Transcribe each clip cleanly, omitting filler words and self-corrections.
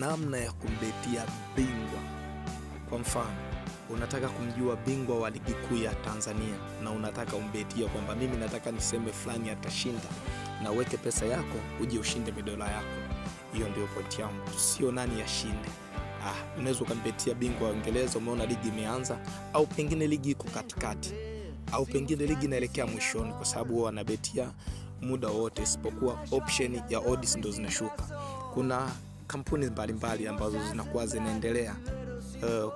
namna ya kumbetia bingwa. Kwa mfano, unataka kumjua bingwa wa ligi kuu ya Tanzania na unataka umbetia kwamba mimi nataka niseme fulani atashinda, na uweke pesa yako uje ushinde midola yako. Hiyo ndio point yangu, sio nani yashinde. Unaweza ukambetia bingwa wa Uingereza, umeona ligi imeanza, au pengine ligi iko katikati, au pengine ligi inaelekea mwishoni, kwa sababu wao wanabetia muda wote, isipokuwa option ya odds ndio zinashuka. Kuna kampuni mbalimbali ambazo zinakuwa zinaendelea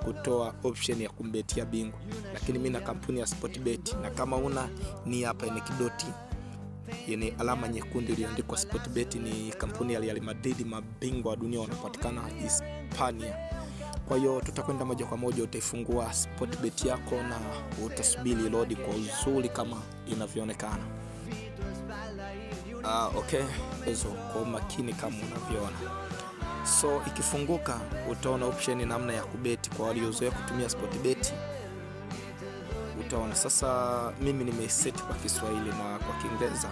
kutoa option ya kumbetia bingwa, lakini mimi na kampuni ya Sportbet, na kama una ni hapa ni kidoti yenye alama nyekundu iliyoandikwa Sportbet, ni kampuni ya Real Madrid, mabingwa wa dunia, wanapatikana Hispania. Kwa hiyo tutakwenda moja kwa moja, utaifungua Sportbet yako na utasubiri load kwa uzuri kama inavyoonekana. Okay, hizo kwa makini kama unavyoona. So ikifunguka utaona option namna ya kubeti kwa waliozoea kutumia Sportbet. Utaona sasa mimi nimeset kwa Kiswahili na kwa Kiingereza.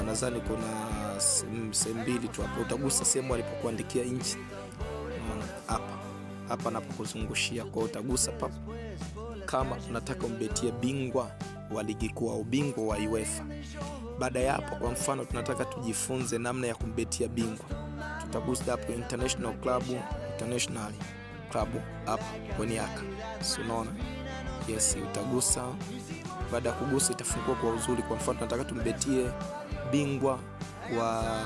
Nadhani kuna sehemu mbili tu hapo. Utagusa sehemu alipokuandikia inchi hapa. Hapa napokuzungushia, kwa utagusa pap kama unataka umbetie bingwa wa ligi kuu au bingwa wa UEFA. Baada ya hapo, kwa mfano tunataka tujifunze namna ya kumbetia bingwa, tutagusa hapo international club, international club hapo kwenye aka, si unaona? Yes, utagusa. Baada ya kugusa itafungua kwa uzuri. Kwa mfano tunataka tumbetie bingwa wa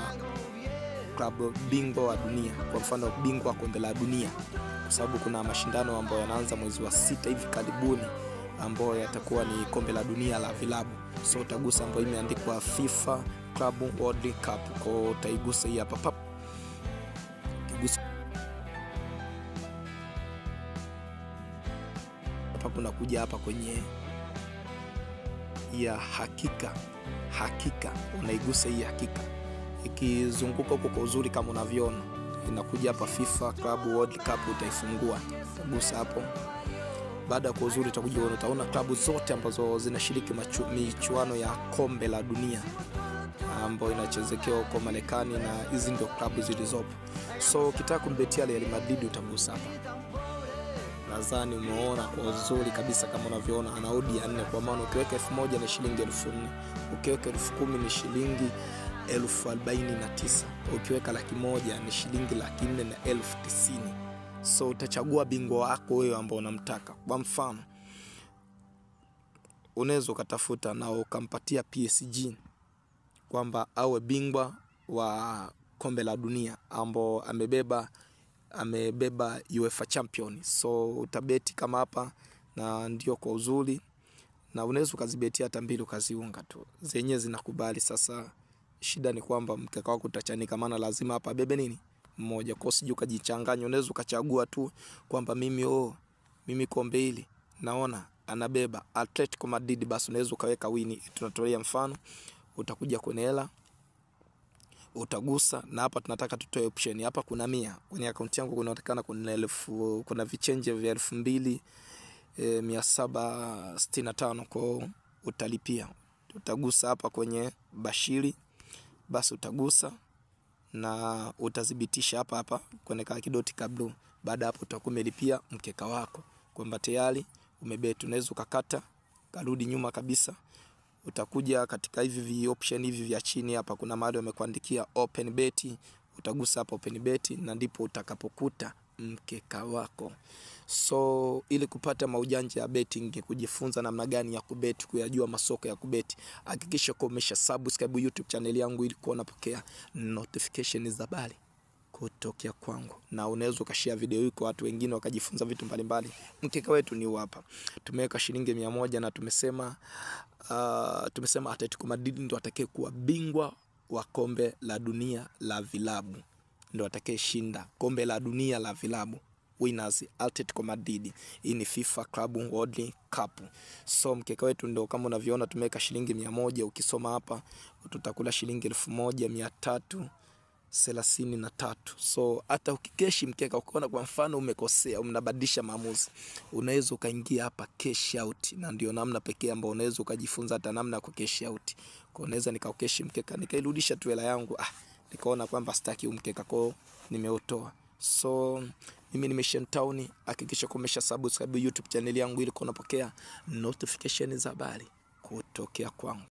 club, bingwa wa dunia, kwa mfano bingwa wa kombe la dunia, kwa sababu kuna mashindano ambayo yanaanza mwezi wa 6 hivi karibuni ambayo yatakuwa ni kombe la dunia la vilabu. So utagusa ambayo imeandikwa FIFA Club World Cup, kwa utaigusa hii hapa pap. Ukigusa hapa kuna kuja hapa kwenye ya hakika, hakika unaigusa hii hakika, ikizunguka huko kwa uzuri kama unavyoona inakuja hapa FIFA Club World Cup, utaifungua, utagusa hapo. Baada ya kwa uzuri utakuja utaona klabu zote ambazo zinashiriki michuano ya kombe la dunia ambayo inachezekewa huko Marekani, na hizi ndio klabu zilizopo. So ukitaka kumbetia Real Madrid utagusa hapa. Nadhani umeona kwa uzuri kabisa kama unavyoona ana odi ya 4, kwa maana ukiweka 1000 ni shilingi 4000, ukiweka 10000 ni shilingi 1049, ukiweka 100,000 ni shilingi 490,000. So utachagua bingwa wako wewe ambao unamtaka. Kwa mfano unaweza ukatafuta na ukampatia PSG kwamba awe bingwa wa kombe la dunia ambao amebeba UEFA Champion. So utabeti kama hapa, na ndio kwa uzuri, na unaweza ukazibetia hata mbili ukaziunga tu, zenyewe zinakubali. Sasa shida ni kwamba mkeka wako utachanika, maana lazima hapa bebe nini mmoja, kwa usije ukajichanganya. Unaweza ukachagua tu kwamba mimi kombe hili naona anabeba Atletico Madrid, basi unaweza ukaweka wini. Tunatolea mfano, utakuja kwenye hela utagusa, na hapa tunataka tutoe option. Hapa kuna 100 kwenye account yangu, kunaonekana kuna 1000, kuna vichenje vya 2765, kwa utalipia. Utagusa hapa kwenye bashiri, basi utagusa na utadhibitisha hapa hapa kwenye kidoti ka blue. Baada hapo utakuwa umelipia mkeka wako kwamba tayari umebet. Unaweza ukakata karudi nyuma kabisa, utakuja katika hivi vi option hivi vya chini hapa, kuna mahali wamekuandikia open bet, utagusa hapa open bet, na ndipo utakapokuta mkeka wako. So ili kupata maujanja ya betting, kujifunza namna gani ya kubet, kuyajua masoko ya kubet, hakikisha kwa umesha subscribe YouTube channel yangu ili kuwa unapokea notification za habari kutokea kwangu, na unaweza ukashare video hii kwa watu wengine wakajifunza vitu mbalimbali. Mkeka wetu ni hapa, tumeweka shilingi 100 na tumesema Atletico Madrid ndo atakayekuwa bingwa wa kombe la dunia la vilabu, ndo atakayeshinda kombe la dunia la vilabu, winners Atletico Madrid. Hii ni FIFA Club World Cup. So mkeka wetu ndo kama unavyoona tumeweka shilingi 100. Ukisoma hapa tutakula shilingi 1333. So hata ukikeshi mkeka ukiona kwa mfano umekosea, unabadilisha maamuzi, unaweza ukaingia hapa cash out, na ndio namna pekee ambayo unaweza ukajifunza hata namna ya kucash out. Kwa unaweza nikaukeshi mkeka nikairudisha tu hela yangu, nikaona kwamba sitaki mkeka, kwa nimeutoa. So mimi ni Mission Town, hakikisha kumesha subscribe YouTube channel yangu ili kunapokea notification za habari kutokea kwangu.